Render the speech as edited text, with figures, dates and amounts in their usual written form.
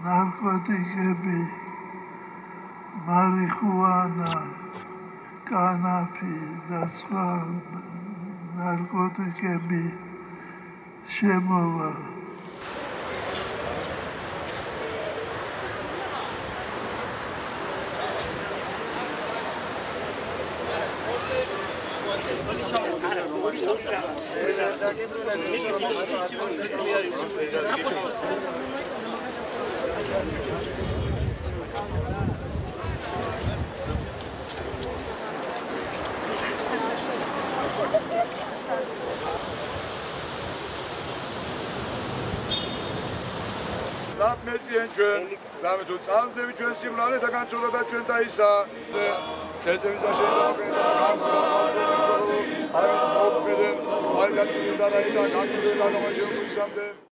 ნარკოტიკები, მარიხუანა, კანაფი და სხვა ნარკოტიკები შემოვა. ლაპ მეწიენ ჩვენ, რამე თუ წალდები ჩვენ სიმრავლე და განცოდა და ჩვენ და ისა შეწევისა შესაძლებელი და გამოგმოგვედნენ, არ გადმოვიდა და რა და გამომაჯერებულ ისამდე.